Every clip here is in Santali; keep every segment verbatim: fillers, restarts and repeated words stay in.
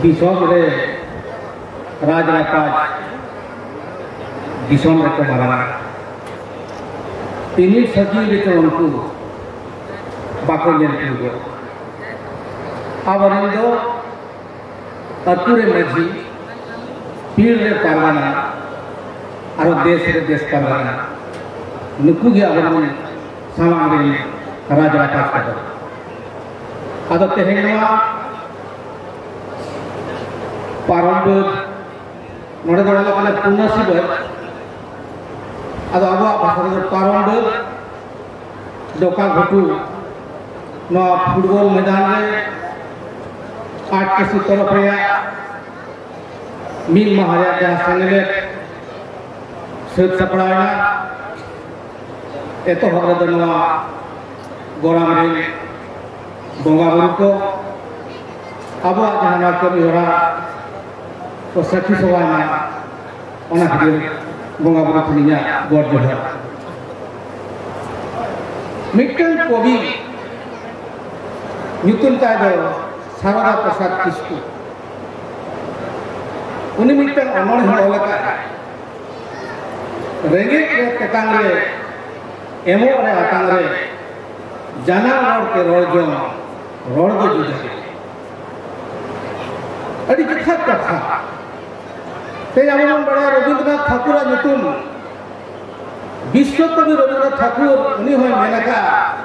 ᱫᱤᱥᱚᱢ ᱨᱮ ᱨᱟᱡᱽ ᱨᱟᱯᱟᱡᱽ ᱫᱤᱥᱚᱢ ᱨᱮᱠᱚ ᱢᱟᱨᱟᱝᱟ᱾ ᱛᱤᱱᱤ ᱥᱟᱹᱜᱤᱧ ᱨᱮᱪᱚ ᱩᱱᱠᱩ ᱵᱟᱠᱚ ᱧᱮᱞ ᱴᱷᱤᱠᱚᱜ᱾ ᱟᱵᱚᱨᱮᱱ ᱫᱚ ᱟᱹᱛᱩ ᱨᱮ ᱢᱟᱹᱡᱷᱤ, ᱯᱤᱲ ᱨᱮ ᱯᱟᱨᱜᱟᱱᱟ, ᱟᱨᱚ ᱫᱮᱥ ᱨᱮ ᱫᱮᱥ ᱯᱟᱨᱜᱟᱱᱟ, ᱱᱩᱠᱩ ᱜᱮ ᱟᱵᱚᱨᱮᱱ ᱥᱟᱢᱟᱝ ᱨᱮᱱ ᱨᱟᱡᱽ ᱨᱟᱯᱟᱡᱽ ᱠᱚᱫᱚ᱾ ᱟᱫᱚ ᱛᱮᱦᱮᱧ ᱱᱚᱣᱟ ᱯᱟᱨᱚᱢ ᱵᱟᱹᱫᱽ, ᱱᱚᱰᱮ ᱫᱚ ᱚᱞᱚᱜ ᱠᱟᱱᱟ ᱯᱩᱱᱟᱹᱥᱤ ᱵᱟᱹᱫᱽ, ᱟᱫᱚ ᱟᱵᱚᱣᱟᱜ ᱵᱷᱟᱥᱟ ᱛᱮᱫᱚ ᱯᱟᱨᱚᱢ ᱵᱟᱹᱫᱽ, ᱰᱚᱠᱟ ᱜᱷᱩᱴᱩ, ᱱᱚᱣᱟ ᱯᱷᱩᱴᱵᱚᱞ ᱢᱮᱫᱟᱱ ᱨᱮ ᱟᱴ ᱠᱮᱥᱤ ᱛᱚᱨᱚᱯ ᱨᱮᱭᱟᱜ ᱢᱤᱫ ᱢᱟᱦᱟ ᱨᱮᱭᱟᱜ ᱡᱟᱦᱟᱸ ᱥᱮᱱᱮᱞᱮᱫ ᱥᱟᱹᱛ ᱥᱟᱯᱲᱟᱣ ᱮᱱᱟ, ᱮᱛᱚᱦᱚᱵ ᱨᱮᱫᱚ ᱱᱚᱣᱟ ᱜᱚᱨᱟᱢ ᱨᱮᱱ ᱵᱚᱸᱜᱟ ᱵᱩᱨᱩ ᱠᱚ ᱟᱵᱚᱣᱟᱜ ᱡᱟᱦᱟᱸ ᱱᱚᱣᱟ ᱠᱟᱹᱢᱤ ᱦᱚᱨᱟ ᱠᱚ ᱥᱟᱹᱠᱷᱤ ᱥᱚᱵᱷᱟᱭ ᱢᱟ, ᱚᱱᱟ ᱠᱷᱟᱹᱛᱤᱨ ᱵᱚᱸᱜᱟ ᱵᱩᱨᱩ ᱴᱷᱮᱱ ᱤᱧᱟᱹᱜ ᱜᱚᱰ ᱡᱚᱦᱟᱨ᱾ ᱢᱤᱫᱴᱟᱝ ᱠᱚᱵᱤ ᱧᱩᱛᱩᱢ ᱛᱟᱭ ᱫᱚ ᱥᱟᱨᱚᱫᱟ ᱯᱨᱚᱥᱟᱫᱽ ᱠᱤᱥᱠᱩ᱾ ᱩᱱᱤ ᱢᱤᱫᱴᱟᱝ ᱚᱱᱚᱬᱦᱮ ᱚᱞ ᱟᱠᱟᱫ, ᱨᱮᱸᱜᱮᱡ ᱨᱮ ᱛᱮᱛᱟᱝ ᱨᱮ, ᱮᱢᱚᱜ ᱨᱮ ᱟᱛᱟᱝ ᱨᱮ, ᱡᱟᱱᱟᱢ ᱨᱚᱲ ᱛᱮ ᱨᱚᱲ ᱡᱚᱝ, ᱨᱚᱲ ᱫᱚ ᱡᱩᱫᱟᱹ ᱜᱮ᱾ ᱟᱹᱰᱤ ᱡᱚᱛᱷᱟᱛ ᱠᱟᱛᱷᱟ᱾ ᱛᱮᱦᱮᱧ ᱟᱵᱚ ᱵᱚᱱ ᱵᱟᱲᱟᱭᱟ ᱨᱚᱵᱤᱱᱫᱨᱚᱱᱟᱛᱷ ᱴᱷᱟᱹᱠᱩᱨᱟᱜ ᱧᱩᱛᱩᱢ, ᱵᱤᱥᱥᱚ ᱠᱚᱵᱤ ᱨᱚᱵᱤᱱᱫᱨᱚᱱᱟᱛᱷ ᱴᱷᱟᱹᱠᱩᱨ ᱩᱱᱤ ᱦᱚᱸᱭ ᱢᱮᱱ ᱟᱠᱟᱫᱼᱟ,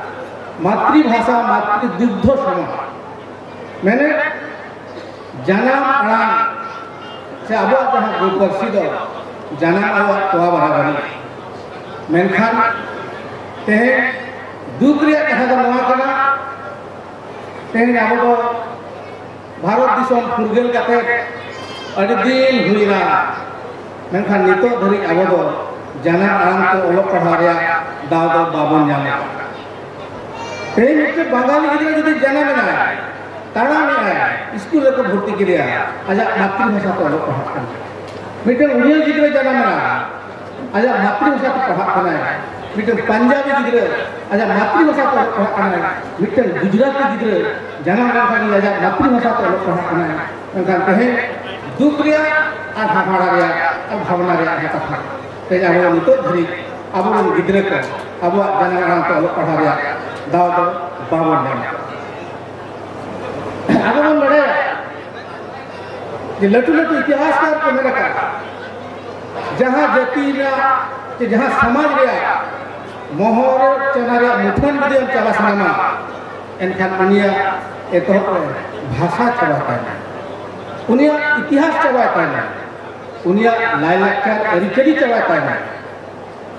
"ᱢᱟᱛᱨᱤ ᱵᱷᱟᱥᱟ ᱢᱟᱛᱨᱤ ᱫᱩᱜᱽᱫᱷᱚ ᱥᱚᱢᱟᱱ", ᱢᱮᱱᱮᱫ ᱡᱟᱱᱟᱢ ᱟᱲᱟᱝ ᱥᱮ ᱟᱵᱚᱣᱟᱜ ᱡᱟᱦᱟᱸ ᱜᱚ ᱯᱟᱹᱨᱥᱤ ᱫᱚ ᱡᱟᱱᱟᱢ ᱟᱭᱳᱣᱟᱜ ᱛᱚᱣᱟ ᱵᱟᱨᱟᱵᱟᱹᱨᱤ᱾ ᱢᱮᱱᱠᱷᱟᱱ ᱛᱮᱦᱮᱧ ᱫᱩᱠ ᱨᱮᱭᱟᱜ ᱠᱟᱛᱷᱟ ᱫᱚ ᱱᱚᱣᱟ ᱠᱟᱱᱟ, ᱛᱮᱦᱮᱧ ᱟᱵᱚ ᱫᱚ ᱵᱷᱟᱨᱚᱛ ᱫᱤᱥᱚᱢ ᱯᱷᱩᱨᱜᱟᱹᱞ ᱠᱟᱛᱮ ᱟᱹᱰᱤ ᱫᱤᱱ ᱦᱩᱭᱱᱟ, ᱢᱮᱱᱠᱷᱟᱱ ᱱᱤᱛᱚᱜ ᱫᱷᱟᱹᱨᱤᱡ ᱟᱵᱚ ᱫᱚ ᱡᱟᱱᱟᱢ ᱟᱲᱟᱝ ᱛᱮ ᱚᱞᱚᱜ ᱯᱟᱲᱦᱟᱣ ᱨᱮᱭᱟᱜ ᱫᱟᱣ ᱫᱚ ᱵᱟᱵᱚᱱ ᱧᱟᱢ ᱮᱫᱟ᱾ ᱛᱮᱦᱮᱧ ᱢᱤᱫᱴᱮᱱ ᱵᱟᱝᱜᱟᱞᱤ ᱜᱤᱫᱽᱨᱟᱹ ᱡᱩᱫᱤ ᱡᱟᱱᱟᱢ ᱮᱱᱟᱭ, ᱛᱟᱲᱟᱢ ᱮᱫᱟᱭ, ᱥᱠᱩᱞ ᱨᱮᱠᱚ ᱵᱷᱚᱨᱛᱤ ᱠᱮᱫᱮᱭᱟ, ᱟᱡᱟᱜ ᱢᱟᱛᱨᱤ ᱵᱷᱟᱥᱟ ᱛᱮ ᱚᱞᱚᱜ ᱯᱟᱲᱦᱟᱜ ᱠᱟᱱᱟ᱾ ᱢᱤᱫᱴᱮᱱ ᱩᱲᱤᱭᱟ ᱜᱤᱫᱽᱨᱟᱹ ᱡᱟᱱᱟᱢ ᱮᱱᱟ, ᱟᱡᱟᱜ ᱢᱟᱛᱨᱤ ᱵᱷᱟᱥᱟ ᱛᱮ ᱯᱟᱲᱦᱟᱜ ᱠᱟᱱᱟᱭ᱾ ᱢᱤᱫᱴᱮᱱ ᱯᱟᱧᱡᱟᱵᱤ ᱜᱤᱫᱽᱨᱟᱹ ᱟᱡᱟᱜ ᱢᱟᱛᱨᱤ ᱵᱷᱟᱥᱟ ᱛᱮ ᱚᱞᱚᱜ ᱯᱟᱲᱦᱟᱜ ᱠᱟᱱᱟᱭ᱾ ᱢᱤᱫᱴᱮᱱ ᱜᱩᱡᱽᱨᱟᱴᱤ ᱜᱤᱫᱽᱨᱟᱹ ᱡᱟᱱᱟᱢ ᱞᱮᱱᱠᱷᱟᱱ ᱜᱮ ᱟᱡᱟᱜ ᱢᱟᱛᱨᱤ ᱵᱷᱟᱥᱟ ᱛᱮ ᱚᱞᱚᱜ ᱯᱟᱲᱦᱟᱜ ᱠᱟᱱᱟᱭ᱾ ᱢᱮᱱᱠᱷᱟᱱ ᱛᱮᱦᱮᱧ ᱫᱩᱠ ᱨᱮᱭᱟᱜ ᱟᱨ ᱦᱟᱦᱟᱲᱟ ᱨᱮᱭᱟᱜ ᱟᱨ ᱵᱷᱟᱵᱽᱱᱟ ᱨᱮᱭᱟᱜ ᱦᱚᱸ ᱠᱟᱛᱷᱟ᱾ ᱛᱮᱦᱮᱧ ᱟᱵᱚ ᱱᱤᱛᱚᱜ ᱫᱷᱟᱹᱨᱤᱡ ᱟᱵᱚᱨᱮᱱ ᱜᱤᱫᱽᱨᱟᱹ ᱠᱚ ᱟᱵᱚᱣᱟᱜ ᱡᱟᱱᱟᱢ ᱟᱲᱟᱝ ᱛᱮ ᱚᱞᱚᱜ ᱯᱟᱲᱦᱟᱣ ᱨᱮᱭᱟᱜ ᱫᱟᱣ ᱫᱚ ᱵᱟᱵᱚᱱ ᱧᱟᱢ ᱮᱫᱟ᱾ ᱟᱵᱚ ᱵᱚᱱ ᱵᱟᱲᱟᱭᱟ ᱡᱮ ᱞᱟᱹᱴᱩ ᱞᱟᱹᱴᱩ ᱤᱛᱤᱦᱟᱥᱠᱟᱨ ᱠᱚ ᱢᱮᱱ ᱟᱠᱟᱫᱟ, ᱡᱟᱦᱟᱸ ᱡᱟᱹᱛᱤ ᱨᱮᱭᱟᱜ ᱥᱮ ᱡᱟᱦᱟᱸ ᱥᱚᱢᱟᱡᱽ ᱨᱮᱭᱟᱜ ᱢᱚᱦᱚᱨ ᱪᱟᱱᱟ ᱨᱮᱭᱟᱜ ᱢᱩᱴᱷᱟᱹᱱ ᱡᱩᱫᱤ ᱟᱢ ᱪᱟᱵᱟ ᱥᱟᱱᱟᱢᱟ, ᱮᱱᱠᱷᱟᱱ ᱩᱱᱤᱭᱟᱜ ᱮᱛᱚᱦᱚᱵ ᱨᱮ ᱵᱷᱟᱥᱟ ᱪᱟᱵᱟᱭ ᱛᱟᱭᱢᱟ, ᱩᱱᱤᱭᱟᱜ ᱤᱛᱤᱦᱟᱥ ᱪᱟᱵᱟᱭ ᱛᱟᱭᱢᱟ, ᱩᱱᱤᱭᱟᱜ ᱞᱟᱭᱼᱞᱟᱠᱪᱟᱨ ᱟᱹᱨᱤᱪᱟᱹᱞᱤ ᱪᱟᱵᱟᱭ ᱛᱟᱭᱢᱟ,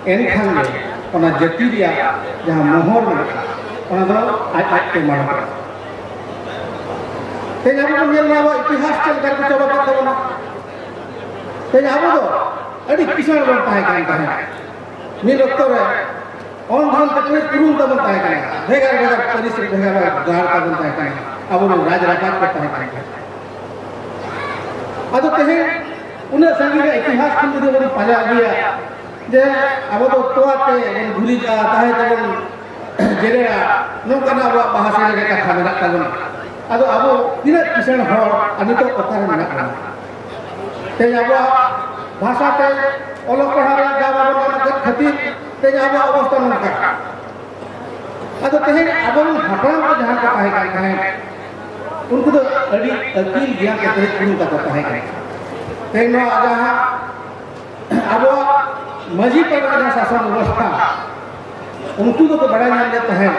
ᱮᱱᱠᱷᱟᱱ ᱜᱮ ᱚᱱᱟ ᱡᱟᱹᱛᱤ ᱨᱮᱭᱟᱜ ᱡᱟᱦᱟᱸ ᱢᱚᱦᱚᱨ ᱢᱮᱱᱟᱜᱼᱟ, ᱚᱱᱟ ᱫᱚ ᱟᱡ ᱟᱡ ᱛᱮ ᱢᱟᱞᱚᱴᱚᱜᱼᱟ᱾ ᱛᱮᱦᱮᱧ ᱟᱵᱚ ᱵᱚᱱ ᱧᱮᱞ ᱧᱟᱢᱟ, ᱤᱛᱤᱦᱟᱥ ᱪᱮᱫ ᱞᱮᱠᱟ ᱠᱚ ᱪᱟᱵᱟ ᱠᱮᱫ ᱛᱟᱵᱚᱱᱟ᱾ ᱛᱮᱦᱮᱧ ᱟᱵᱚ ᱫᱚ ᱟᱹᱰᱤ ᱠᱤᱥᱟᱹᱬ ᱵᱚᱱ ᱛᱟᱦᱮᱸ ᱠᱟᱱ ᱛᱟᱦᱮᱸᱫ᱾ ᱢᱤᱫ ᱚᱠᱛᱚ ᱨᱮ ᱚᱱ ᱫᱷᱚᱱ ᱛᱮ ᱯᱩᱨᱟᱹ ᱯᱩᱨᱩᱱ ᱛᱟᱵᱚᱱ ᱛᱟᱦᱮᱸ ᱠᱟᱱᱟ, ᱵᱷᱮᱜᱟᱨ ᱵᱷᱮᱜᱟᱨ ᱯᱟᱹᱨᱤᱥ ᱨᱮ ᱵᱷᱮᱜᱟᱨ ᱵᱷᱮᱜᱟᱨ ᱜᱟᱲ ᱛᱟᱵᱚᱱ ᱛᱟᱦᱮᱸ ᱠᱟᱱᱟ, ᱟᱵᱚ ᱨᱮᱱ ᱨᱟᱡᱽ ᱨᱟᱯᱟᱡᱽ ᱠᱚ ᱛᱟᱦᱮᱸ ᱠᱟᱱᱟ᱾ ᱟᱫᱚ ᱛᱮᱦᱮᱧ ᱩᱱᱟᱹᱜ ᱥᱟᱺᱜᱤᱧ ᱨᱮ ᱤᱛᱤᱦᱟᱥ ᱠᱷᱚᱱ ᱡᱩᱫᱤ ᱵᱚᱱ ᱯᱟᱸᱡᱟ ᱟᱹᱜᱩᱭᱟ ᱡᱮ ᱟᱵᱚ ᱫᱚ ᱛᱚᱣᱟ ᱛᱮ ᱵᱚᱱ ᱜᱩᱨᱤᱡᱟ, ᱛᱟᱦᱮᱸ ᱛᱮᱵᱚᱱ ᱡᱮᱨᱮᱲᱟ, ᱱᱚᱝᱠᱟᱱᱟᱜ ᱟᱵᱚᱣᱟᱜ ᱵᱟᱦᱟ ᱥᱮᱨᱮᱧ ᱨᱮ ᱠᱟᱛᱷᱟ ᱢᱮᱱᱟᱜ ᱛᱟᱵᱚᱱᱟ᱾ ᱟᱫᱚ ᱟᱵᱚ ᱛᱤᱱᱟᱹᱜ ᱠᱤᱥᱟᱹᱬ ᱦᱚᱲ ᱟᱨ ᱱᱤᱛᱚᱜ ᱚᱠᱟᱨᱮ ᱢᱮᱱᱟᱜ ᱵᱚᱱᱟ? ᱛᱮᱦᱮᱧ ᱟᱵᱚᱣᱟᱜ ᱵᱷᱟᱥᱟ ᱛᱮ ᱚᱞᱚᱜ ᱯᱟᱲᱦᱟᱣ ᱨᱮᱭᱟᱜ ᱫᱟᱣ ᱵᱟᱵᱚᱱ ᱧᱟᱢ ᱠᱮᱫ ᱠᱷᱟᱹᱛᱤᱨ ᱛᱮᱦᱮᱧ ᱟᱵᱚᱣᱟᱜ ᱚᱵᱚᱥᱛᱟ ᱱᱚᱝᱠᱟ᱾ ᱟᱫᱚ ᱛᱮᱦᱮᱧ ᱟᱵᱚᱨᱮᱱ ᱦᱟᱯᱲᱟᱢ ᱠᱚ ᱡᱟᱦᱟᱸ ᱠᱚ ᱛᱟᱦᱮᱸ ᱠᱟᱱ ᱛᱟᱦᱮᱸᱫ, ᱩᱱᱠᱩ ᱫᱚ ᱟᱹᱰᱤ ᱟᱹᱠᱤᱞ ᱜᱮᱭᱟᱱ ᱠᱟᱛᱮ ᱩᱱᱠᱩ ᱛᱟᱠᱚ ᱛᱟᱦᱮᱸ ᱠᱟᱱᱟ᱾ ᱛᱮᱦᱮᱧ ᱱᱚᱣᱟ ᱡᱟᱦᱟᱸ ᱟᱵᱚᱣᱟᱜ ᱢᱟᱹᱡᱷᱤ ᱯᱟᱨᱜᱟᱱᱟ ᱡᱟᱦᱟᱸ ᱥᱟᱥᱚᱱ ᱵᱮᱵᱚᱥᱛᱷᱟ, ᱩᱱᱠᱩ ᱫᱚᱠᱚ ᱵᱟᱲᱟᱭ ᱧᱟᱢ ᱞᱮᱫ ᱛᱟᱦᱮᱸᱫ,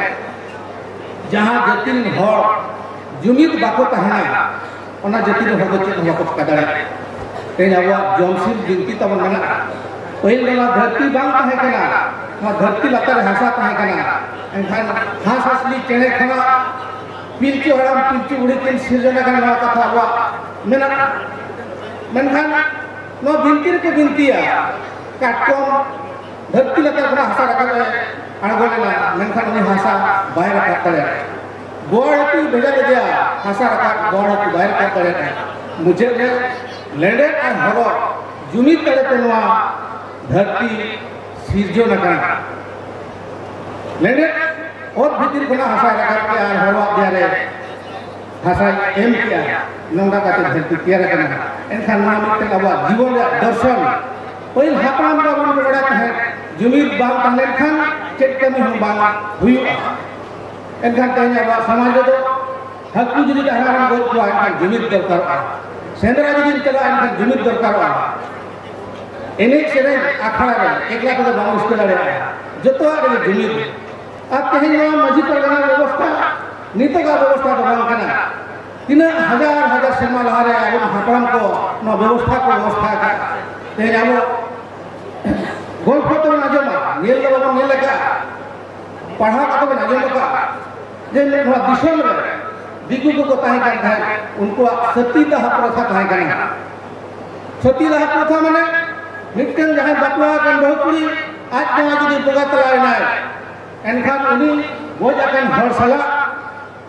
ᱡᱟᱦᱟᱸ ᱡᱟᱹᱛᱤ ᱨᱮᱱ ᱦᱚᱲ ᱡᱩᱢᱤᱫ ᱵᱟᱠᱚ ᱛᱟᱦᱮᱱᱟ, ᱚᱱᱟ ᱡᱟᱹᱛᱤ ᱨᱮᱱ ᱦᱚᱲ ᱫᱚ ᱪᱮᱫ ᱦᱚᱸ ᱵᱟᱠᱚ ᱪᱤᱠᱟ ᱫᱟᱲᱮᱭᱟᱜᱼᱟ᱾ ᱛᱮᱦᱮᱧ ᱟᱵᱚᱣᱟᱜ ᱡᱚᱢᱥᱤᱢ ᱵᱤᱱᱛᱤ ᱛᱟᱵᱚᱱ ᱢᱮᱱᱟᱜᱼᱟ᱾ ᱯᱟᱹᱦᱤᱞ ᱫᱚ ᱱᱚᱣᱟ ᱫᱷᱟᱹᱨᱛᱤ ᱵᱟᱝ ᱛᱟᱦᱮᱸ ᱠᱟᱱᱟ, ᱱᱚᱣᱟ ᱫᱷᱟᱹᱨᱛᱤ ᱞᱟᱛᱟᱨ ᱨᱮ ᱦᱟᱥᱟ ᱛᱟᱦᱮᱸ ᱠᱟᱱᱟ᱾ ᱮᱱᱠᱷᱟᱱ ᱦᱟᱸᱥ ᱦᱟᱸᱥᱞᱤ ᱪᱮᱬᱮ ᱠᱷᱚᱱᱟᱜ ᱯᱤᱞᱪᱩ ᱦᱟᱲᱟᱢ ᱯᱤᱞᱪᱩ ᱵᱩᱲᱦᱤ ᱠᱤᱱ ᱥᱤᱨᱡᱚᱱ ᱟᱠᱟᱱ, ᱱᱚᱣᱟ ᱠᱟᱛᱷᱟ ᱟᱵᱚᱣᱟᱜ ᱢᱮᱱᱟᱜᱼᱟ᱾ ᱢᱮᱱᱠᱷᱟᱱ ᱱᱚᱣᱟ ᱵᱤᱱᱛᱤ ᱨᱮᱠᱚ ᱵᱤᱱᱛᱤᱭᱟ, ᱠᱟᱴᱠᱚᱢ ᱫᱷᱟᱹᱨᱛᱤ ᱞᱟᱛᱟᱨ ᱠᱷᱚᱱᱟᱜ ᱦᱟᱥᱟ ᱨᱟᱠᱟᱵ ᱮ ᱟᱬᱜᱚ ᱞᱮᱱᱟ, ᱢᱮᱱᱠᱷᱟᱱ ᱩᱱᱤ ᱦᱟᱥᱟ ᱵᱟᱭ ᱨᱟᱠᱟᱵ ᱫᱟᱲᱮᱭᱟᱜᱼᱟ᱾ ᱜᱚᱲ ᱦᱟᱹᱠᱩᱭ ᱵᱷᱮᱡᱟ ᱞᱮᱫᱮᱭᱟ, ᱦᱟᱥᱟ ᱨᱟᱠᱟᱵ ᱜᱚᱲ ᱦᱟᱹᱠᱩ ᱵᱟᱭ ᱨᱟᱠᱟᱵ ᱫᱟᱲᱮᱭᱟᱜᱼᱟ᱾ ᱢᱩᱪᱟᱹᱫ ᱨᱮ ᱞᱮᱸᱰᱮᱫ ᱟᱨ ᱦᱚᱨᱚ ᱡᱩᱢᱤᱫ ᱫᱟᱲᱮᱛᱮ ᱱᱚᱣᱟ ᱫᱷᱟᱹᱨᱛᱤ ᱥᱤᱨᱡᱚᱱ ᱟᱠᱟᱱᱟ᱾ ᱞᱮᱸᱰᱮᱫ ᱚᱛ ᱵᱷᱤᱛᱤᱨ ᱠᱷᱚᱱᱟᱜ ᱦᱟᱥᱟᱭ ᱨᱟᱠᱟᱵ ᱠᱮᱜᱼᱟ ᱟᱨ ᱦᱚᱨᱚᱣᱟᱜ ᱫᱮᱭᱟ ᱨᱮ ᱦᱟᱥᱟᱭ ᱮᱢ ᱠᱮᱜᱼᱟ᱾ ᱱᱚᱝᱠᱟ ᱠᱟᱛᱮ ᱫᱷᱟᱹᱨᱛᱤ ᱛᱮᱭᱟᱨ ᱟᱠᱟᱱᱟ᱾ ᱮᱱᱠᱷᱟᱱ ᱱᱚᱣᱟ ᱢᱤᱫᱴᱟᱝ ᱟᱵᱚᱣᱟᱜ ᱡᱤᱵᱚᱱ ᱨᱮᱭᱟᱜ ᱫᱚᱨᱥᱚᱱ, ᱯᱟᱹᱦᱤᱞ ᱦᱟᱯᱲᱟᱢ ᱠᱚ ᱵᱚᱱ ᱵᱟᱲᱟᱭ ᱛᱟᱦᱮᱸᱫ, ᱡᱩᱢᱤᱫ ᱵᱟᱝ ᱛᱟᱦᱮᱸ ᱞᱮᱱᱠᱷᱟᱱ ᱪᱮᱫ ᱠᱟᱹᱢᱤ ᱦᱚᱸ ᱵᱟᱝ ᱦᱩᱭᱩᱜᱼᱟ᱾ ᱮᱱᱠᱷᱟᱱ ᱛᱮᱦᱮᱧ ᱟᱵᱚᱣᱟᱜ ᱥᱚᱢᱟᱡᱽ ᱨᱮᱫᱚ ᱦᱟᱹᱠᱩ ᱡᱩᱫᱤ ᱰᱟᱦᱟᱨ ᱨᱮᱢ ᱜᱚᱡ ᱠᱚᱣᱟ, ᱮᱱᱠᱷᱟᱱ ᱡᱩᱢᱤᱫ ᱫᱚᱨᱠᱟᱨᱚᱜᱼᱟ᱾ ᱥᱮᱸᱫᱽᱨᱟ ᱡᱩᱫᱤᱢ ᱪᱟᱞᱟᱜᱼᱟ, ᱮᱱᱠᱷᱟᱱ ᱡᱩᱢᱤᱫ ᱫᱚᱨᱠᱟᱨᱚᱜᱼᱟ᱾ ᱮᱱᱮᱡ ᱥᱮᱨᱮᱧ ᱟᱠᱷᱲᱟ ᱨᱮ ᱮᱠᱞᱟ ᱛᱮᱫᱚ ᱵᱟᱢ ᱨᱟᱹᱥᱠᱟᱹ ᱫᱟᱲᱮᱭᱟᱜᱼᱟ, ᱡᱚᱛᱚᱣᱟᱜ ᱨᱮᱜᱮ ᱡᱩᱢᱤᱫ᱾ ᱟᱨ ᱛᱮᱦᱮᱧ ᱱᱚᱣᱟ ᱢᱟᱹᱡᱷᱤ ᱯᱟᱨᱜᱟᱱᱟ ᱵᱮᱵᱚᱥᱛᱷᱟ ᱱᱤᱛᱚᱜᱟᱜ ᱵᱮᱵᱚᱥᱛᱷᱟ ᱫᱚ ᱵᱟᱝ ᱠᱟᱱᱟ᱾ ᱛᱤᱱᱟᱹᱜ ᱦᱟᱡᱟᱨ ᱦᱟᱡᱟᱨ ᱥᱮᱨᱢᱟ ᱞᱟᱦᱟᱨᱮ ᱟᱵᱚ ᱦᱟᱯᱲᱟᱢ ᱠᱚ ᱱᱚᱣᱟ ᱵᱮᱵᱚᱥᱛᱷᱟ ᱠᱚ ᱵᱮᱵᱚᱥᱛᱷᱟ ᱟᱠᱟᱫᱼᱟ᱾ ᱛᱮᱦᱮᱧ ᱟᱵᱚ ᱜᱚᱞᱯᱷᱚ ᱛᱮᱵᱚᱱ ᱟᱸᱡᱚᱢᱟ, ᱧᱮᱞ ᱫᱚ ᱵᱟᱵᱚᱱ ᱧᱮᱞ ᱟᱠᱟᱫᱼᱟ, ᱯᱟᱲᱦᱟᱣ ᱠᱟᱛᱮ ᱵᱚᱱ ᱟᱸᱡᱚᱢ ᱟᱠᱟᱫᱼᱟ ᱡᱮ ᱱᱚᱣᱟ ᱫᱤᱥᱚᱢ ᱨᱮ ᱫᱤᱠᱩ ᱠᱚᱠᱚ ᱛᱟᱦᱮᱸ ᱠᱟᱱ ᱛᱟᱦᱮᱸᱫ, ᱩᱱᱠᱩᱣᱟᱜ ᱥᱟᱹᱛᱤ ᱫᱟᱦ ᱯᱨᱚᱛᱷᱟ ᱛᱟᱦᱮᱸ ᱠᱟᱱᱟ᱾ ᱥᱟᱹᱛᱤ ᱫᱟᱦ ᱯᱨᱚᱛᱷᱟ ᱢᱟᱱᱮ ᱢᱤᱫᱴᱟᱝ ᱡᱟᱦᱟᱸᱭ ᱵᱟᱯᱞᱟ ᱟᱠᱟᱱ ᱵᱟᱹᱦᱩ ᱠᱩᱲᱤ ᱟᱡ ᱡᱟᱶᱟᱭ ᱡᱩᱫᱤ ᱵᱚᱸᱜᱟ ᱛᱟᱞᱟᱭᱮᱱᱟᱭ, ᱮᱱᱠᱷᱟᱱ ᱩᱱᱤ ᱜᱚᱡ ᱟᱠᱟᱱ ᱦᱚᱲ ᱥᱟᱞᱟᱜ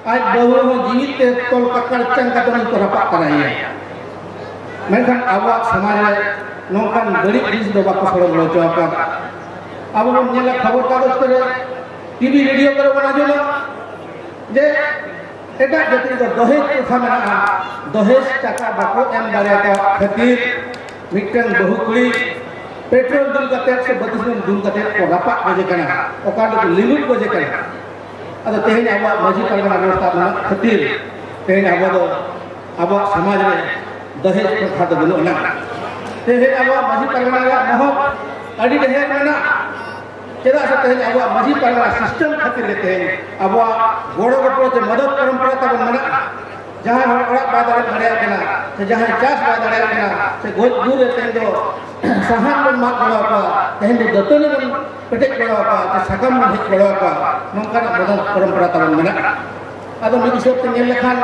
ᱟᱡ ᱵᱟᱹᱦᱩ ᱦᱚᱸ ᱡᱤᱣᱤ ᱛᱮ ᱛᱚᱞ ᱠᱟᱠᱟᱲ ᱪᱟᱝ ᱠᱟᱛᱮ ᱩᱱᱤ ᱠᱚ ᱨᱟᱯᱟᱜ ᱛᱟᱨᱟᱭᱮᱭᱟ᱾ ᱢᱮᱱᱠᱷᱟᱱ ᱟᱵᱚᱣᱟᱜ ᱥᱚᱢᱟᱡᱽ ᱨᱮ ᱱᱚᱝᱠᱟᱱ ᱵᱟᱹᱲᱤᱡ ᱡᱤᱱᱤᱥ ᱫᱚ ᱵᱟᱠᱚ ᱥᱚᱲᱚ ᱵᱚᱲᱚ ᱦᱚᱪᱚ ᱟᱠᱟᱫ᱾ ᱟᱵᱚ ᱵᱚᱱ ᱧᱮᱞᱟ ᱠᱷᱚᱵᱚᱨ ᱠᱟᱜᱚᱡᱽ ᱠᱚᱨᱮ, ᱴᱤᱵᱷᱤ ᱨᱮᱰᱤᱭᱳ ᱠᱚᱨᱮ ᱵᱚᱱ ᱟᱸᱡᱚᱢᱟ ᱡᱮ ᱮᱴᱟᱜ ᱡᱟᱹᱛᱤ ᱨᱮᱫᱚ ᱫᱚᱦᱮᱡ ᱯᱨᱚᱛᱷᱟ ᱢᱮᱱᱟᱜᱼᱟ᱾ ᱫᱚᱦᱮᱡ ᱴᱟᱠᱟ ᱵᱟᱠᱚ ᱮᱢ ᱫᱟᱲᱮᱭᱟᱠᱚᱣᱟ ᱠᱷᱟᱹᱛᱤᱨ ᱢᱤᱫᱴᱟᱝ ᱵᱟᱹᱦᱩ ᱠᱩᱲᱤ ᱯᱮᱴᱨᱳᱞ ᱫᱩᱞ ᱠᱟᱛᱮ ᱥᱮ ᱵᱟᱹᱛᱤᱥ ᱵᱚᱱ ᱫᱩᱞ ᱠᱟᱛᱮ ᱠᱚ ᱨᱟᱯᱟᱜ ᱜᱚᱡᱮ ᱠᱟᱱᱟ, ᱚᱠᱟ ᱨᱮᱫᱚ ᱞᱤᱞᱩᱴ ᱜᱚᱡᱮ ᱠᱟᱱᱟ᱾ ᱟᱫᱚ ᱛᱮᱦᱮᱧ ᱟᱵᱚᱣᱟᱜ ᱢᱟᱹᱡᱷᱤ ᱯᱟᱨᱜᱟᱱᱟ ᱵᱮᱵᱚᱥᱛᱷᱟ ᱢᱮᱱᱟᱜ ᱠᱷᱟᱹᱛᱤᱨ ᱛᱮᱦᱮᱧ ᱟᱵᱚ ᱫᱚ ᱟᱵᱚᱣᱟᱜ ᱥᱚᱢᱟᱡᱽ ᱨᱮ ᱫᱚᱦᱮᱡ ᱯᱨᱚᱛᱷᱟ ᱫᱚ ᱵᱟᱹᱱᱩᱜ ᱟᱱᱟ᱾ ᱛᱮᱦᱮᱧ ᱟᱵᱚᱣᱟᱜ ᱢᱟᱹᱡᱷᱤ ᱯᱟᱨᱜᱟᱱᱟ ᱨᱮᱭᱟᱜ ᱢᱚᱦᱚᱛ ᱟᱹᱰᱤ ᱰᱷᱮᱨ ᱢᱮᱱᱟᱜᱼᱟ᱾ ᱪᱮᱫᱟᱜ ᱥᱮ ᱛᱮᱦᱮᱧ ᱟᱵᱚᱣᱟᱜ ᱢᱟᱹᱡᱷᱤ ᱯᱟᱨᱜᱟᱱᱟ ᱥᱤᱥᱴᱮᱢ ᱠᱷᱟᱹᱛᱤᱨ ᱜᱮ ᱛᱮᱦᱮᱧ ᱟᱵᱚᱣᱟᱜ ᱜᱚᱲᱚ ᱜᱚᱯᱚᱲᱚ ᱪᱮ ᱢᱚᱫᱚᱫ ᱯᱚᱨᱚᱢᱯᱚᱨᱟ ᱛᱟᱵᱚᱱ ᱢᱮᱱᱟᱜᱼᱟ᱾ ᱡᱟᱦᱟᱸᱭ ᱦᱚᱲ ᱚᱲᱟᱜ ᱵᱟᱭ ᱫᱟᱲᱮ ᱫᱟᱲᱮᱭᱟᱜ ᱠᱟᱱᱟ, ᱥᱮ ᱡᱟᱦᱟᱸᱭ ᱪᱟᱥ ᱵᱟᱭ ᱫᱟᱲᱮᱭᱟᱜ ᱠᱟᱱᱟ, ᱥᱮ ᱜᱚᱡ ᱜᱩᱨ ᱨᱮ ᱛᱮᱦᱮᱧ ᱫᱚ ᱥᱟᱦᱟᱱ ᱵᱚᱱ ᱢᱟᱜ ᱜᱚᱲᱚ ᱟᱠᱚᱣᱟ, ᱛᱮᱦᱮᱧ ᱫᱚ ᱫᱟᱹᱛᱟᱹᱱᱤ ᱵᱚᱱ ᱯᱮᱴᱮᱡ ᱜᱚᱲᱚ ᱟᱠᱚᱣᱟ, ᱥᱮ ᱥᱟᱠᱟᱢ ᱵᱚᱱ ᱦᱮᱡ ᱜᱚᱲᱚ ᱟᱠᱚᱣᱟ, ᱱᱚᱝᱠᱟᱱᱟᱜ ᱢᱚᱫᱚᱫ ᱯᱚᱨᱚᱢᱯᱚᱨᱟ ᱛᱟᱵᱚᱱ ᱢᱮᱱᱟᱜᱼᱟ᱾ ᱟᱫᱚ ᱢᱤᱫ ᱦᱤᱥᱟᱹᱵ ᱛᱮ ᱧᱮᱞ ᱞᱮᱠᱷᱟᱱ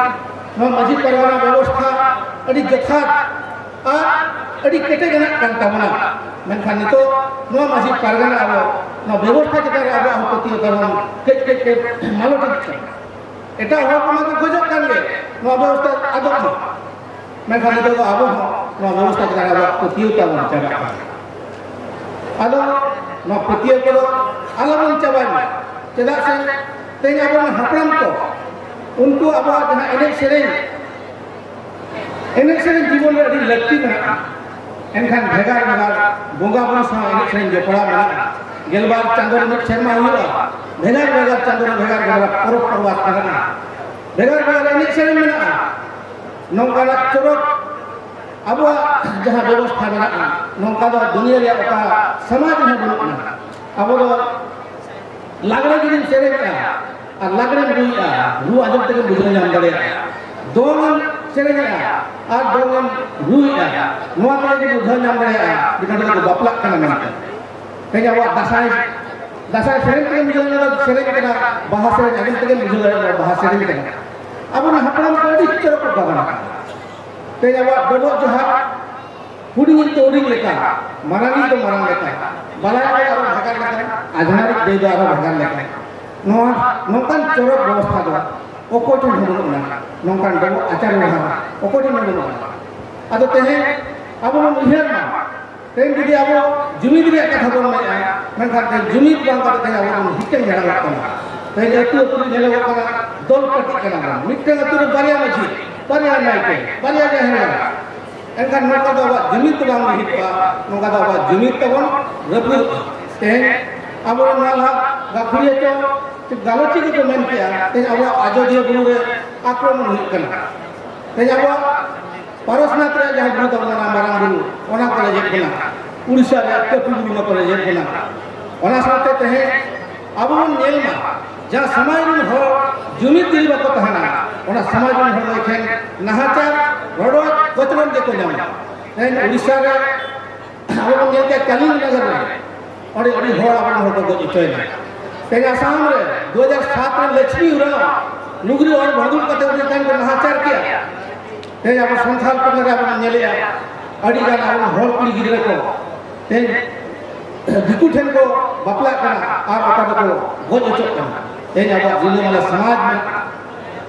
ᱱᱚᱣᱟ ᱢᱟᱹᱡᱷᱤ ᱯᱟᱨᱜᱟᱱᱟ ᱵᱮᱵᱚᱥᱛᱷᱟ ᱟᱹᱰᱤ ᱡᱚᱛᱷᱟᱛ ᱟᱨ ᱟᱹᱰᱤ ᱠᱮᱴᱮᱡ ᱟᱱᱟᱜ ᱠᱟᱱ ᱛᱟᱵᱚᱱᱟ᱾ ᱢᱮᱱᱠᱷᱟᱱ ᱱᱤᱛᱚᱜ ᱱᱚᱣᱟ ᱢᱟᱹᱡᱷᱤ ᱯᱟᱨᱜᱟᱱᱟ ᱟᱵᱚ ᱱᱚᱣᱟ ᱵᱮᱵᱚᱥᱛᱷᱟ ᱪᱮᱛᱟᱱ ᱨᱮ ᱟᱵᱚᱣᱟᱜ ᱦᱚᱸ ᱯᱟᱹᱛᱭᱟᱹᱣ ᱛᱟᱵᱚᱱ ᱠᱟᱹᱡ ᱠᱟᱹᱡ ᱛᱮ ᱢᱟᱞᱚᱴ ᱤᱫᱤᱜ ᱠᱟᱱᱟ᱾ ᱮᱴᱟᱜ ᱦᱚᱲ ᱠᱚᱢᱟ ᱠᱚ ᱠᱷᱚᱡᱚᱜ ᱠᱟᱱ ᱜᱮ ᱱᱚᱣᱟ ᱵᱮᱵᱚᱥᱛᱷᱟ ᱟᱫᱚᱜ ᱢᱟ, ᱢᱮᱱᱠᱷᱟᱱ ᱱᱤᱛᱚᱜ ᱫᱚ ᱟᱵᱚ ᱦᱚᱸ ᱱᱚᱣᱟ ᱵᱮᱵᱚᱥᱛᱷᱟ ᱪᱮᱛᱟᱱ ᱨᱮ ᱟᱵᱚᱣᱟᱜ ᱯᱟᱹᱛᱭᱟᱹᱣ ᱛᱟᱵᱚᱱ ᱪᱟᱵᱟᱜ ᱠᱟᱱᱟ᱾ ᱟᱫᱚ ᱱᱚᱣᱟ ᱯᱟᱹᱛᱭᱟᱹᱣ ᱠᱚᱫᱚ ᱟᱞᱚᱵᱚᱱ ᱪᱟᱵᱟᱭ ᱢᱟ, ᱪᱮᱫᱟᱜ ᱥᱮ ᱛᱮᱦᱮᱧ ᱟᱵᱚᱨᱮᱱ ᱦᱟᱯᱲᱟᱢ ᱠᱚ ᱩᱱᱠᱩ ᱟᱵᱚᱣᱟᱜ ᱡᱟᱦᱟᱸ ᱮᱱᱮᱡ ᱥᱮᱨᱮᱧ ᱮᱱᱮᱡ ᱥᱮᱨᱮᱧ ᱡᱤᱵᱚᱱ ᱨᱮ ᱟᱹᱰᱤ ᱞᱟᱹᱠᱛᱤ ᱢᱮᱱᱟᱜᱼᱟ, ᱮᱱᱠᱷᱟᱱ ᱵᱷᱮᱜᱟᱨ ᱵᱷᱮᱜᱟᱨ ᱵᱚᱸᱜᱟ ᱵᱩᱨᱩ ᱥᱟᱶ ᱮᱱᱮᱡ ᱥᱮᱨᱮᱧ ᱡᱚᱯᱲᱟᱣ ᱢᱮᱱᱟᱜᱼᱟ᱾ ᱜᱮᱞᱵᱟᱨ ᱪᱟᱸᱫᱳ ᱨᱮ ᱢᱤᱫ ᱥᱮᱨᱢᱟ ᱦᱩᱭᱩᱜᱼᱟ, ᱵᱷᱮᱜᱟᱨ ᱵᱷᱮᱜᱟᱨ ᱪᱟᱸᱫᱳ ᱨᱮ ᱵᱷᱮᱜᱟᱨ ᱵᱷᱮᱜᱟᱨ ᱯᱚᱨᱚᱵᱽ ᱯᱚᱨᱵᱟᱥ ᱢᱮᱱᱟᱜᱼᱟ, ᱵᱷᱮᱜᱟᱨ ᱵᱷᱮᱜᱟᱨ ᱮᱱᱮᱡ ᱥᱮᱨᱮᱧ ᱢᱮᱱᱟᱜᱼᱟ᱾ ᱱᱚᱝᱠᱟᱱᱟᱜ ᱪᱚᱨᱚᱠ ᱟᱵᱚᱣᱟᱜ ᱡᱟᱦᱟᱸ ᱵᱮᱵᱚᱥᱛᱷᱟ ᱢᱮᱱᱟᱜᱼᱟ, ᱱᱚᱝᱠᱟ ᱫᱚ ᱫᱩᱱᱤᱭᱟᱹ ᱨᱮᱭᱟᱜ ᱚᱠᱟ ᱥᱚᱢᱟᱡᱽ ᱨᱮᱦᱚᱸ ᱵᱟᱹᱱᱩᱜ ᱟᱱᱟ᱾ ᱟᱵᱚ ᱫᱚ ᱞᱟᱜᱽᱲᱮ ᱡᱩᱫᱤᱢ ᱥᱮᱨᱮᱧᱮᱜᱼᱟ ᱟᱨ ᱞᱟᱜᱽᱲᱮᱢ ᱨᱩᱭᱮᱜᱼᱟ, ᱨᱩ ᱟᱸᱡᱚᱢ ᱛᱮᱜᱮᱢ ᱵᱩᱡᱷᱟᱹᱣ ᱧᱟᱢ ᱫᱟᱲᱮᱭᱟᱜᱼᱟ᱾ ᱫᱚᱝ ᱮᱢ ᱥᱮᱨᱮᱧᱮᱜᱼᱟ ᱟᱨ ᱫᱚᱝ ᱮᱢ ᱨᱩᱭᱮᱜᱼᱟ, ᱱᱚᱣᱟ ᱛᱮᱜᱮ ᱵᱩᱡᱷᱟᱹᱣ ᱧᱟᱢ ᱫᱟᱲᱮᱭᱟᱜᱼᱟ ᱡᱮ ᱱᱚᱰᱮ ᱫᱚᱠᱚ ᱵᱟᱯᱞᱟᱜ ᱠᱟᱱᱟ ᱢᱮᱱᱛᱮ᱾ ᱛᱮᱦᱮᱧ ᱟᱵᱚᱣᱟᱜ ᱫᱟᱸᱥᱟᱭ, ᱫᱟᱸᱥᱟᱭ ᱥᱮᱨᱮᱧ ᱛᱮᱜᱮᱢ ᱵᱩᱡᱷᱟᱹᱣ ᱧᱟᱢᱟ ᱥᱮᱨᱮᱧ ᱠᱟᱱᱟ, ᱵᱟᱦᱟ ᱥᱮᱨᱮᱧ ᱟᱸᱡᱚᱢ ᱛᱮᱜᱮᱢ ᱵᱩᱡᱷᱟᱹᱣ ᱫᱟᱲᱮᱭᱟᱜᱼᱟ ᱵᱟᱦᱟ ᱥᱮᱨᱮᱧ ᱠᱟᱱᱟ᱾ ᱟᱵᱚᱨᱮᱱ ᱦᱟᱯᱲᱟᱢ ᱠᱚ ᱟᱹᱰᱤ ᱪᱚᱨᱚᱠ ᱠᱚ ᱜᱟᱵᱟᱱ ᱟᱠᱟᱫᱟ᱾ ᱛᱮᱦᱮᱧ ᱟᱵᱚᱣᱟᱜ ᱰᱚᱵᱚᱜ ᱡᱚᱦᱟᱨ ᱦᱩᱰᱤᱧᱤᱡ ᱫᱚ ᱦᱩᱰᱤᱧ ᱞᱮᱠᱟ, ᱢᱟᱨᱟᱝᱤᱡ ᱫᱚ ᱢᱟᱨᱟᱝ ᱞᱮᱠᱟ, ᱵᱟᱞᱟᱭᱟ ᱫᱚ ᱟᱨᱚ ᱵᱷᱮᱜᱟᱨ ᱞᱮᱠᱟ, ᱟᱡᱷᱱᱟᱨᱤᱡ ᱫᱟᱹᱭ ᱫᱚ ᱟᱨᱚ ᱵᱷᱮᱜᱟᱨ ᱞᱮᱠᱟ᱾ ᱱᱚᱣᱟ ᱱᱚᱝᱠᱟᱱ ᱪᱚᱨᱚᱠ ᱵᱮᱵᱚᱥᱛᱷᱟ ᱫᱚ ᱚᱠᱚᱭ ᱴᱷᱮᱱ ᱦᱚᱸ ᱵᱟᱹᱱᱩᱜ ᱟᱱᱟ, ᱱᱚᱝᱠᱟᱱ ᱰᱚᱵᱚᱜ ᱟᱪᱟᱨ ᱵᱮᱵᱚᱦᱟᱨ ᱚᱠᱚᱭ ᱴᱷᱮᱱ ᱦᱚᱸ ᱵᱟᱹᱱᱩᱜ ᱟᱱᱟ᱾ ᱟᱫᱚ ᱛᱮᱦᱮᱧ ᱟᱵᱚ ᱵᱚᱱ ᱩᱭᱦᱟᱹᱨ ᱢᱟ, ᱛᱮᱦᱮᱧ ᱡᱩᱫᱤ ᱟᱵᱚ ᱡᱩᱢᱤᱫ ᱨᱮᱭᱟᱜ ᱠᱟᱛᱷᱟ ᱵᱚᱱ ᱢᱮᱱᱟ, ᱢᱮᱱᱠᱷᱟᱱ ᱛᱮᱦᱮᱧ ᱡᱩᱢᱤᱫ ᱵᱟᱝ ᱠᱟᱛᱮ ᱛᱮᱦᱮᱧ ᱟᱵᱚ ᱵᱚᱱ ᱦᱤᱴᱟᱹᱝ ᱡᱷᱟᱲᱟᱝᱚᱜ ᱠᱟᱱᱟ᱾ ᱛᱮᱦᱮᱧ ᱟᱹᱛᱩ ᱟᱹᱛᱩ ᱨᱮ ᱧᱮᱞᱚᱜᱚᱜ ᱠᱟᱱᱟ, ᱫᱚᱞ ᱯᱟᱹᱴᱤᱜ ᱠᱟᱱᱟ ᱵᱚᱱ᱾ ᱢᱤᱫᱴᱟᱝ ᱟᱹᱛᱩ ᱨᱮ ᱵᱟᱨᱭᱟ ᱢᱟᱹᱡᱷᱤ, ᱵᱟᱨᱭᱟ ᱱᱟᱭᱠᱮ, ᱵᱟᱨᱭᱟ ᱡᱟᱦᱮᱨ ᱜᱟᱲ᱾ ᱮᱱᱠᱷᱟᱱ ᱱᱚᱝᱠᱟ ᱫᱚ ᱟᱵᱚᱣᱟᱜ ᱡᱩᱢᱤᱫ ᱫᱚ ᱵᱟᱝ ᱦᱩᱭᱩᱜᱼᱟ, ᱱᱚᱝᱠᱟ ᱫᱚ ᱟᱵᱚᱣᱟᱜ ᱡᱩᱢᱤᱫ ᱛᱟᱵᱚᱱ ᱨᱟᱹᱯᱩᱫᱚᱜᱼᱟ᱾ ᱛᱮᱦᱮᱧ ᱟᱵᱚᱨᱮᱱ ᱱᱟᱞᱦᱟ ᱜᱟᱹᱠᱷᱩᱲᱤᱭᱟᱹ ᱪᱚ ᱪᱮ ᱜᱟᱞᱚᱪᱤᱭᱟᱹ ᱠᱚᱠᱚ ᱢᱮᱱ ᱠᱮᱜᱼᱟ, ᱛᱮᱦᱮᱧ ᱟᱵᱚᱣᱟᱜ ᱟᱡᱚᱫᱤᱭᱟᱹ ᱵᱩᱨᱩ ᱨᱮ ᱟᱠᱨᱚᱢᱚᱱ ᱦᱩᱭᱩᱜ ᱠᱟᱱᱟ᱾ ᱛᱮᱦᱮᱧ ᱟᱵᱚᱣᱟᱜ ᱯᱟᱨᱚᱥᱱᱟᱛᱷ ᱨᱮᱭᱟᱜ ᱡᱟᱦᱟᱸ ᱵᱩᱨᱩ ᱛᱟᱵᱚᱱ ᱢᱮᱱᱟᱜᱼᱟ, ᱢᱟᱨᱟᱝ ᱵᱩᱨᱩ, ᱚᱱᱟ ᱠᱚ ᱨᱮᱡᱮᱫ ᱵᱚᱱᱟ᱾ ᱩᱲᱤᱥᱥᱟ ᱨᱮᱭᱟᱜ ᱠᱟᱹᱯᱤ ᱵᱩᱨᱩ ᱢᱟᱠᱚ ᱨᱮᱡᱮᱫ ᱵᱚᱱᱟ᱾ ᱚᱱᱟ ᱥᱟᱶᱛᱮ ᱛᱮᱦᱮᱧ ᱟᱵᱚ ᱵᱚᱱ ᱧᱮᱞ ᱢᱟ, ᱡᱟᱦᱟᱸ ᱥᱚᱢᱟᱡᱽ ᱨᱮᱱ ᱦᱚᱲ ᱡᱩᱢᱤᱫ ᱡᱩᱫᱤ ᱵᱟᱠᱚ ᱛᱟᱦᱮᱱᱟ, ᱚᱱᱟ ᱥᱚᱢᱟᱡᱽ ᱨᱮᱱ ᱦᱚᱲ ᱫᱚ ᱮᱠᱷᱮᱱ ᱱᱟᱦᱟᱪᱟᱨ, ᱨᱚᱰᱚᱡ, ᱠᱚᱪᱞᱚᱱ ᱜᱮᱠᱚ ᱧᱟᱢᱟ᱾ ᱛᱮᱦᱮᱧ ᱩᱲᱤᱥᱥᱟ ᱨᱮ ᱟᱵᱚ ᱵᱚᱱ ᱧᱮᱞ ᱠᱮᱫ ᱠᱟᱞᱤᱝᱜᱚ ᱱᱚᱜᱚᱨ ᱨᱮ ᱚᱸᱰᱮ ᱟᱹᱰᱤ ᱦᱚᱲ ᱟᱵᱚ ᱦᱚᱲ ᱠᱚ ᱜᱚᱡ ᱦᱚᱪᱚᱭᱮᱱᱟ᱾ ᱛᱮᱦᱮᱧ ᱟᱥᱟᱢ ᱨᱮ ᱫᱩ ᱦᱟᱡᱟᱨ ᱥᱟᱛ ᱨᱮ ᱞᱚᱠᱥᱢᱤ ᱩᱨᱟᱣ ᱞᱩᱜᱽᱲᱤ ᱚᱨ ᱵᱷᱟᱸᱫᱩᱲ ᱠᱟᱛᱮ ᱩᱱᱤ ᱛᱟᱭᱚᱢ ᱠᱚ ᱱᱟᱦᱟᱪᱟᱨ ᱠᱮᱜᱼᱟ᱾ ᱛᱮᱦᱮᱧ ᱟᱵᱚ ᱥᱟᱱᱛᱟᱲ ᱠᱚ ᱨᱮ ᱟᱵᱚ ᱵᱚᱱ ᱧᱮᱞᱮᱜᱼᱟ, ᱟᱹᱰᱤ ᱜᱟᱱ ᱟᱵᱚ ᱦᱚᱲ ᱠᱩᱲᱤ ᱜᱤᱫᱽᱨᱟᱹ ᱠᱚ ᱛᱮᱦᱮᱧ ᱫᱤᱠᱩ ᱴᱷᱮᱱ ᱠᱚ ᱵᱟᱯᱞᱟᱜ ᱠᱟᱱᱟ ᱟᱨ ᱚᱠᱟ ᱫᱚᱠᱚ ᱜᱚᱡ ᱦᱚᱪᱚᱜ ᱠᱟᱱᱟ᱾ ᱛᱮᱦᱮᱧ ᱟᱵᱚᱣᱟᱜ ᱨᱤᱞᱟᱹᱢᱟᱞᱟ ᱥᱚᱢᱟᱡᱽ ᱢᱮᱱᱟᱜᱼᱟ,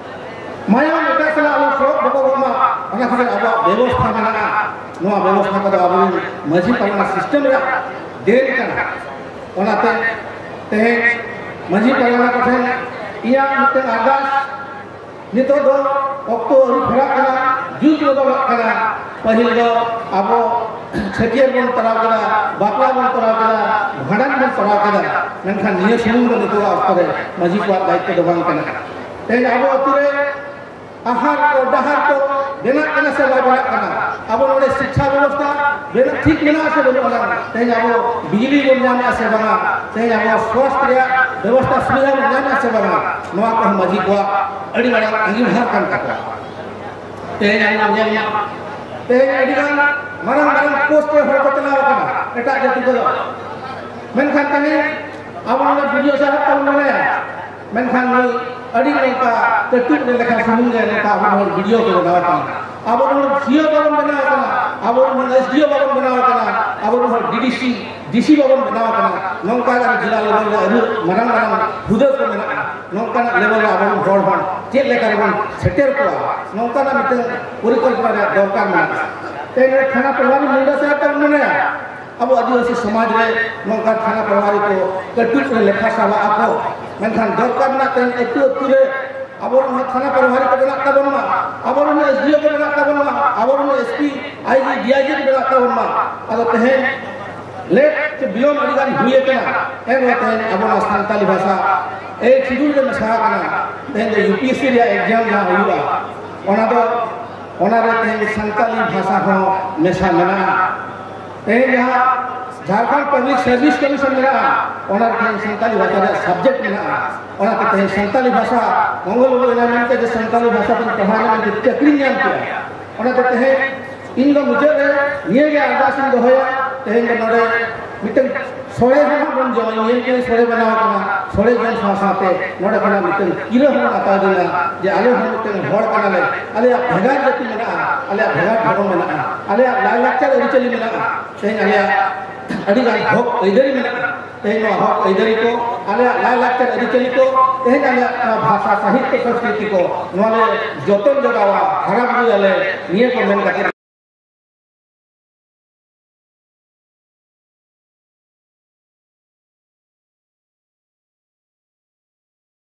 ᱢᱟᱭᱟᱢ ᱮᱴᱟᱜ ᱥᱟᱞᱟᱜ ᱟᱞᱚ ᱥᱚᱲᱚᱜ ᱵᱚᱠᱚᱜᱚᱜ ᱢᱟ, ᱚᱱᱟ ᱠᱷᱟᱹᱛᱤᱨ ᱟᱵᱚᱣᱟᱜ ᱵᱮᱵᱚᱥᱛᱷᱟ ᱢᱮᱱᱟᱜᱼᱟ᱾ ᱱᱚᱣᱟ ᱵᱮᱵᱚᱥᱛᱷᱟ ᱠᱚᱫᱚ ᱟᱵᱚᱨᱮᱱ ᱢᱟᱹᱡᱷᱤ ᱯᱟᱨᱜᱟᱱᱟ ᱥᱤᱥᱴᱮᱢ ᱨᱮᱭᱟᱜ ᱫᱮᱱ ᱠᱟᱱᱟ᱾ ᱚᱱᱟᱛᱮ ᱛᱮᱦᱮᱧ ᱢᱟᱹᱡᱷᱤ ᱯᱟᱨᱜᱟᱱᱟ ᱠᱚᱴᱷᱮᱱ ᱤᱧᱟᱹᱜ ᱢᱤᱫᱴᱮᱱ ᱟᱨᱫᱟᱥ, ᱱᱤᱛᱚᱜ ᱫᱚ ᱚᱠᱛᱚ ᱟᱹᱨᱩ ᱯᱷᱮᱨᱟᱜ ᱠᱟᱱᱟ, ᱡᱩᱜᱽ ᱵᱚᱫᱚᱞᱚᱜ ᱠᱟᱱᱟ᱾ ᱯᱟᱹᱦᱤᱞ ᱫᱚ ᱟᱵᱚ ᱪᱷᱟᱹᱴᱭᱟᱹᱨ ᱵᱚᱱ ᱛᱚᱨᱟᱣ ᱠᱮᱫᱟ, ᱵᱟᱯᱞᱟ ᱵᱚᱱ ᱛᱚᱨᱟᱣ ᱠᱮᱫᱟ, ᱵᱷᱟᱸᱰᱟᱱ ᱵᱚᱱ ᱛᱚᱨᱟᱣ ᱠᱮᱫᱟ, ᱢᱮᱱᱠᱷᱟᱱ ᱱᱤᱭᱟᱹ ᱥᱩᱢᱩᱝ ᱫᱚ ᱱᱤᱛᱚᱜ ᱚᱠᱛᱚ ᱨᱮ ᱢᱟᱹᱡᱷᱤ ᱠᱚᱣᱟᱜ ᱫᱟᱭᱤᱛᱛᱚ ᱫᱚ ᱵᱟᱝ ᱠᱟᱱᱟ᱾ ᱛᱮᱦᱮᱧ ᱟᱵᱚ ᱟᱹᱛᱩ ᱨᱮ ᱟᱦᱟᱨ ᱠᱚ, ᱰᱟᱦᱟᱨ ᱠᱚ ᱵᱮᱱᱟᱜ ᱠᱟᱱᱟ ᱥᱮ ᱵᱟᱭ ᱵᱮᱱᱟᱜ ᱠᱟᱱᱟ? ᱟᱵᱚ ᱱᱚᱰᱮ ᱥᱤᱠᱠᱷᱟ ᱵᱮᱵᱚᱥᱛᱷᱟ ᱵᱮᱱᱟᱜ ᱴᱷᱤᱠ ᱢᱮᱱᱟᱜᱼᱟ ᱥᱮ ᱵᱟᱹᱱᱩᱜ ᱟᱱᱟ? ᱛᱮᱦᱮᱧ ᱟᱵᱚ ᱵᱤᱡᱽᱞᱤ ᱵᱚᱱ ᱧᱟᱢᱮᱜᱼᱟ ᱥᱮ ᱵᱟᱝᱟ? ᱛᱮᱦᱮᱧ ᱟᱵᱚ ᱥᱣᱟᱥᱛᱷ ᱨᱮᱭᱟᱜ ᱵᱮᱵᱚᱥᱛᱷᱟ ᱥᱩᱵᱤᱫᱷᱟ ᱵᱚᱱ ᱧᱟᱢᱮᱜᱼᱟ ᱥᱮ ᱵᱟᱝᱟ? ᱱᱚᱣᱟ ᱠᱚᱦᱚᱸ ᱢᱟᱹᱡᱷᱤ ᱠᱚᱣᱟᱜ ᱟᱹᱰᱤ ᱢᱟᱨᱟᱝ ᱟᱸᱜᱤᱵᱷᱟᱨ ᱠᱟᱱ ᱛᱟᱠᱚᱣᱟ᱾ ᱛᱮᱦᱮᱧ ᱟᱵᱚ ᱧᱮᱞ ᱧᱟᱢ, ᱛᱮᱦᱮᱧ ᱟᱹᱰᱤ ᱜᱟᱱ ᱢᱟᱨᱟᱝ ᱢᱟᱨᱟᱝ ᱯᱳᱥᱴ ᱨᱮ ᱦᱚᱲ ᱠᱚ ᱪᱟᱞᱟᱣ ᱟᱠᱟᱱᱟ ᱮᱴᱟᱜ ᱡᱟᱹᱛᱤ ᱠᱚᱫᱚ, ᱢᱮᱱᱠᱷᱟᱱ ᱛᱮᱦᱮᱧ ᱟᱵᱚ ᱱᱚᱰᱮ ᱵᱤᱰᱤᱳ ᱥᱟᱦᱮᱵ ᱛᱟᱵᱚᱱ ᱢᱮᱱᱟᱭᱟ, ᱢᱮᱱᱠᱷᱟᱱ ᱱᱩᱭ ᱟᱹᱰᱤ ᱱᱚᱝᱠᱟ ᱠᱟᱹᱴᱩᱵ ᱨᱮ ᱞᱮᱠᱷᱟ ᱥᱩᱢᱩᱝ ᱜᱮ ᱱᱚᱝᱠᱟ ᱟᱵᱚ ᱦᱚᱲ ᱵᱤᱰᱤᱳ ᱠᱚ ᱵᱮᱱᱟᱣ ᱟᱠᱟᱱᱟ᱾ ᱟᱵᱚ ᱦᱚᱲ ᱥᱤᱭᱳ ᱵᱟᱵᱚᱱ ᱵᱮᱱᱟᱣ ᱟᱠᱟᱱᱟ, ᱟᱵᱚ ᱦᱚᱲ ᱮᱥᱰᱤᱳ ᱵᱟᱵᱚᱱ ᱵᱮᱱᱟᱣ ᱟᱠᱟᱱᱟ, ᱟᱵᱚ ᱦᱚᱲ ᱰᱤᱰᱤᱥᱤ, ᱰᱤᱥᱤ ᱵᱟᱵᱚᱱ ᱵᱮᱱᱟᱣ ᱟᱠᱟᱱᱟ᱾ ᱱᱚᱝᱠᱟ ᱜᱮ ᱡᱮᱞᱟ ᱞᱮᱵᱮᱞ ᱨᱮ ᱟᱹᱰᱤ ᱢᱟᱨᱟᱝ ᱢᱟᱨᱟᱝ ᱦᱩᱫᱟᱹ ᱠᱚ ᱢᱮᱱᱟᱜᱼᱟ᱾ ᱱᱚᱝᱠᱟᱱᱟᱜ ᱞᱮᱵᱮᱞ ᱨᱮ ᱟᱵᱚ ᱦᱚᱲ ᱦᱚᱸ ᱪᱮᱫ ᱞᱮᱠᱟ ᱨᱮᱵᱚᱱ ᱥᱮᱴᱮᱨ ᱠᱚᱣᱟ, ᱱᱚᱝᱠᱟᱱᱟᱜ ᱢᱤᱫᱴᱟᱝ ᱯᱚᱨᱤᱠᱚᱞᱯᱚᱱᱟ ᱨᱮᱭᱟᱜ ᱫᱚᱨᱠᱟᱨ ᱢᱮᱱᱟᱜᱼᱟ᱾ ᱛᱮᱦᱮᱧ ᱛᱷᱟᱱᱟ ᱯᱨᱚᱵᱷᱟᱨᱤ ᱢᱩᱱᱰᱟ ᱥᱟᱦᱮᱵ ᱛᱟᱵᱚᱱ ᱢᱮᱱᱟᱭᱟ, ᱟᱵᱚ ᱟᱹᱫᱤᱵᱟᱹᱥᱤ ᱥᱚᱢᱟᱡᱽ ᱨᱮ ᱱᱚᱝᱠᱟ ᱛᱷᱟᱱᱟ ᱯᱨᱚᱵᱷᱟᱨᱤ ᱠᱚ ᱠᱟᱹᱴᱩᱵ ᱨᱮ ᱞᱮᱠᱷᱟ ᱪᱟᱵᱟᱜ ᱟᱠᱚ, ᱢᱮᱱᱠᱷᱟᱱ ᱫᱚᱨᱠᱟᱨ ᱢᱮᱱᱟᱜ ᱛᱮᱦᱮᱧ ᱟᱹᱛᱩ ᱟᱹᱛᱩ ᱨᱮ ᱟᱵᱚᱨᱮᱱ ᱦᱚᱸ ᱛᱷᱟᱱᱟ ᱯᱨᱚᱵᱷᱟᱨᱤ ᱠᱚ ᱵᱮᱱᱟᱜ ᱛᱟᱵᱚᱱ ᱢᱟ, ᱟᱵᱚᱨᱮᱱ ᱮᱥᱰᱤᱳ ᱠᱚ ᱵᱮᱱᱟᱜ ᱛᱟᱵᱚᱱ ᱢᱟ, ᱟᱵᱚᱨᱮᱱ ᱮᱥᱯᱤ, ᱟᱭᱡᱤ, ᱰᱤᱟᱭᱡᱤ ᱠᱚ ᱵᱮᱱᱟᱜ ᱛᱟᱵᱚᱱ ᱢᱟ᱾ ᱟᱫᱚ ᱛᱮᱦᱮᱧ ᱞᱮᱴ ᱥᱮ ᱵᱤᱞᱚᱢ ᱟᱹᱰᱤ ᱜᱟᱱ ᱦᱩᱭ ᱟᱠᱟᱱᱟ, ᱮᱱ ᱨᱮᱦᱚᱸ ᱛᱮᱦᱮᱧ ᱟᱵᱚ ᱱᱚᱣᱟ ᱥᱟᱱᱛᱟᱞᱤ ᱵᱷᱟᱥᱟ ᱮᱭ ᱥᱤᱰᱩᱞ ᱨᱮ ᱢᱮᱥᱟ ᱟᱠᱟᱱᱟ᱾ ᱛᱮᱦᱮᱧ ᱫᱚ ᱭᱩ ᱯᱤ ᱮᱥ ᱥᱤ ᱨᱮᱭᱟᱜ ᱮᱠᱡᱟᱢ ᱡᱟᱦᱟᱸ ᱦᱩᱭᱩᱜᱼᱟ, ᱚᱱᱟ ᱫᱚ, ᱚᱱᱟ ᱨᱮ ᱛᱮᱦᱮᱧ ᱥᱟᱱᱛᱟᱞᱤ ᱵᱷᱟᱥᱟ ᱦᱚᱸ ᱢᱮᱥᱟ ᱢᱮᱱᱟᱜᱼᱟ᱾ ᱛᱮᱦᱮᱧ ᱡᱟᱦᱟᱸ ᱡᱷᱟᱲᱠᱷᱚᱸᱰ ᱯᱟᱵᱽᱞᱤᱠ ᱥᱟᱨᱵᱷᱤᱥ ᱠᱚᱢᱤᱥᱚᱱ ᱢᱮᱱᱟᱜᱼᱟ, ᱚᱱᱟ ᱨᱮ ᱛᱮᱦᱮᱧ ᱥᱟᱱᱛᱟᱞᱤ ᱵᱷᱟᱥᱟ ᱨᱮᱭᱟᱜ ᱥᱟᱵᱡᱮᱠᱴ ᱢᱮᱱᱟᱜᱼᱟ᱾ ᱚᱱᱟᱛᱮ ᱛᱮᱦᱮᱧ ᱥᱟᱱᱛᱟᱞᱤ ᱵᱷᱟᱥᱟ ᱢᱚᱝᱜᱚᱞ ᱵᱟᱵᱩ ᱮᱱᱟᱭ ᱢᱮᱱ ᱠᱮᱫ ᱡᱮ ᱥᱟᱱᱛᱟᱞᱤ ᱵᱷᱟᱥᱟ ᱛᱮᱧ ᱯᱟᱲᱦᱟᱣ ᱧᱟᱢ ᱠᱮᱫ, ᱪᱟᱹᱠᱨᱤᱧ ᱧᱟᱢ ᱠᱮᱫᱼᱟ᱾ ᱚᱱᱟᱛᱮ ᱛᱮᱦᱮᱧ ᱤᱧ ᱫᱚ ᱢᱩᱪᱟᱹᱫ ᱨᱮ ᱱᱤᱭᱟᱹ ᱜᱮ ᱟᱨᱫᱟᱥ ᱤᱧ ᱫᱚᱦᱚᱭᱟ, ᱛᱮᱦᱮᱧ ᱫᱚ ᱱᱚᱰᱮ ᱢᱤᱫᱴᱟᱝ ᱥᱚᱲᱮ ᱦᱚᱸ ᱵᱚᱱ ᱡᱚᱢ, ᱧᱮᱞ ᱠᱮᱫ ᱥᱚᱲᱮ ᱵᱮᱱᱟᱣ ᱟᱠᱟᱱᱟ, ᱥᱚᱲᱮ ᱡᱚᱢ ᱥᱟᱶ ᱥᱟᱶᱛᱮ ᱱᱚᱰᱮ ᱠᱷᱚᱱᱟᱜ ᱢᱤᱫᱴᱟᱝ ᱠᱤᱨᱟᱹ ᱦᱚᱸ ᱵᱚᱱ ᱦᱟᱛᱟᱣ ᱡᱚᱝᱟ ᱡᱮ ᱟᱞᱮ ᱦᱚᱸ ᱢᱤᱫᱴᱟᱝ ᱦᱚᱲ ᱠᱟᱱᱟᱞᱮ, ᱟᱞᱮᱭᱟᱜ ᱵᱷᱮᱜᱟᱨ ᱡᱟᱹᱛᱤ ᱢᱮᱱᱟᱜᱼᱟ, ᱟᱞᱮᱭᱟᱜ ᱵᱷᱮᱜᱟᱨ ᱫᱷᱚᱨᱚᱢ ᱢᱮᱱᱟᱜᱼᱟ, ᱟᱞᱮᱭᱟᱜ ᱞᱟᱭᱼᱞᱟᱠᱪᱟᱨ ᱟᱹᱨᱤᱪᱟᱹᱞᱤ ᱢᱮᱱᱟᱜᱼᱟ, ᱛᱮᱦᱮᱧ ᱟᱞᱮᱭᱟᱜ ᱟᱹᱰᱤᱜᱟᱱ ᱦᱚᱠ ᱟᱹᱭᱫᱟᱹᱨᱤ ᱢᱮᱱᱟᱜᱼᱟ᱾ ᱛᱮᱦᱮᱧ ᱱᱚᱣᱟ ᱦᱚᱠ ᱟᱹᱭᱫᱟᱹᱨᱤ ᱠᱚ, ᱟᱞᱮᱭᱟᱜ ᱞᱟᱭᱼᱞᱟᱠᱪᱟᱨ ᱟᱹᱨᱤᱪᱟᱹᱞᱤ ᱠᱚ, ᱛᱮᱦᱮᱧ ᱟᱞᱮᱭᱟᱜ ᱱᱚᱣᱟ ᱵᱷᱟᱥᱟ, ᱥᱟᱦᱤᱛᱭᱚ, ᱥᱚᱝᱥᱠᱨᱤᱛᱤ ᱠᱚ, ᱱᱚᱣᱟ ᱞᱮ ᱡᱚᱛᱚᱱ ᱡᱚᱜᱟᱣᱟ, ᱦᱟᱨᱟ ᱵᱩᱨᱩᱭᱟᱞᱮ, ᱱᱤᱭᱟᱹ ᱠᱚ ᱢᱮᱱ ᱠᱟᱛᱮ